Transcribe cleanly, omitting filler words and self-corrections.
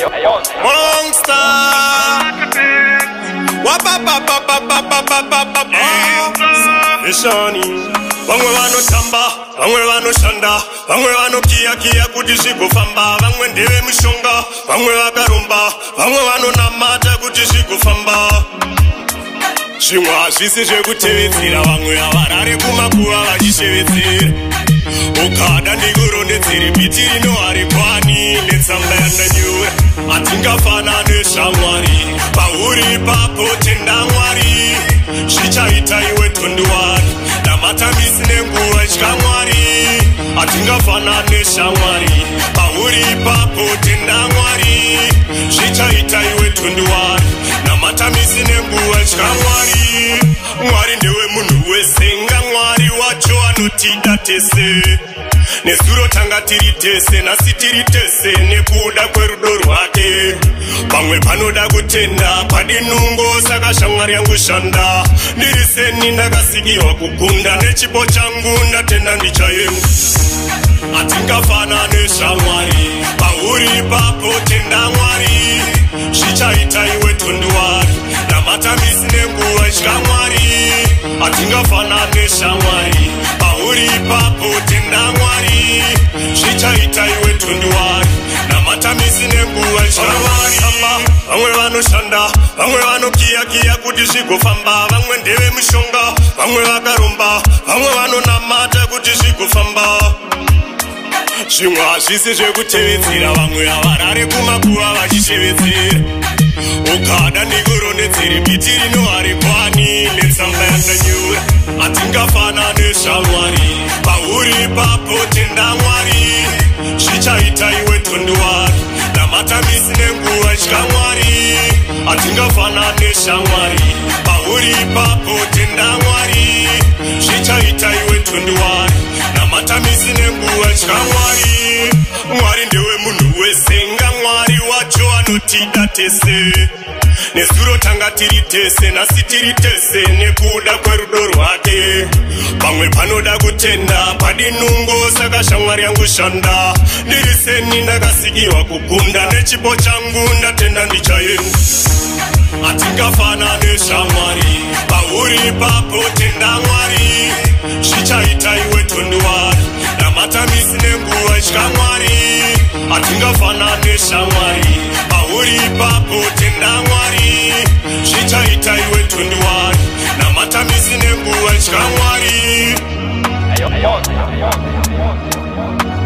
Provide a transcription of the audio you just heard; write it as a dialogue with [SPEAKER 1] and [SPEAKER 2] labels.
[SPEAKER 1] Monster. Ishani. Vamwe vanotamba, vamwe vanoshanda, vamwe vanokiyakiya kuti zvigofamba, vamwe ndevemishonga, vamwe vakaromba, vamwe vanonamata kuti zvigofamba. Zvimwe hazvisi zvekutevedzera, vamwe havarare kumakuva vachishevedzera. Ukada ndikurondedzere biti rino harikwani netsamba yandanyora. Hatingafana neshamwari, pauri ipapo tenda Mwari, zvichaita iwe tondiwari, namata misi nenguva itya Mwari. Hatingafana neshamwari, pauri ipapo tenda Mwari, zvichaita iwe tondiwari, namata misi nenguva itya Mwari. Mwari ndewe munhu wese, nga Mwari wacho anotida tese. Nezuro tanga tiri tese, nhasi tiri tese nekuda kwerudo rwake. Pamwe panoda kutenda padinungo, saka shamwari yangu shanda. Ndiri seni ndakasikiwa kukunda, nechipo changu ndatenda ndichayengu. Hatingafana neshamwari, pauri ipapo tenda Mwari, zvichaita iwe tondiwari, namata misi nenguva itya Mwari. Hatingafana neshamwari, pauri ipapo tenda Mwari, zvichaita iwe tondiwari, namata misi nenguva itya Mwari. Vamwe vanoshanda, vamwe vanokiyakiya kuti zvigofamba, vamwe ndevemishonga, vamwe vakaromba, vamwe vanonamata kuti zvigofamba. Zvimwe hazvisi zvekutevedzera, vamwe havarare kumakuva vachishevedzera. Ukada ndikurondedzere biti rino harikwani netsamba yandanyora. Hatingafana neshamwari, pauri ipapo tenda Mwari, zvichaita iwe tondiwari, namata misi nenguva itya Mwari. Hatingafana neshamwari, pauri ipapo tenda Mwari, zvichaita iwe tondiwari, namata misi nenguva itya Mwari. Mwari ndewe munhu wese, nga Mwari wacho anotida tese. Nezuro tanga tiri tese, nhasi tiri tese nekuda kwerudo rwake. Pamwe panoda kutenda padinungo, saka shamwari yangu shanda. Ndiri seni ndakasikiwa kukunda, nechipo changu ndatenda ndichayengu. Hatingafana neshamwari, pauri ipapo tenda Mwari, zvichaita iwe tondiwari, namata misi nenguva itya Mwari. Hatingafana neshamwari, pauri ipapo tenda Mwari, zvichaita iwe tondiwari, namata misi nenguva itya Mwari.
[SPEAKER 2] Ayo, ayo, ayo, ayo, ayo.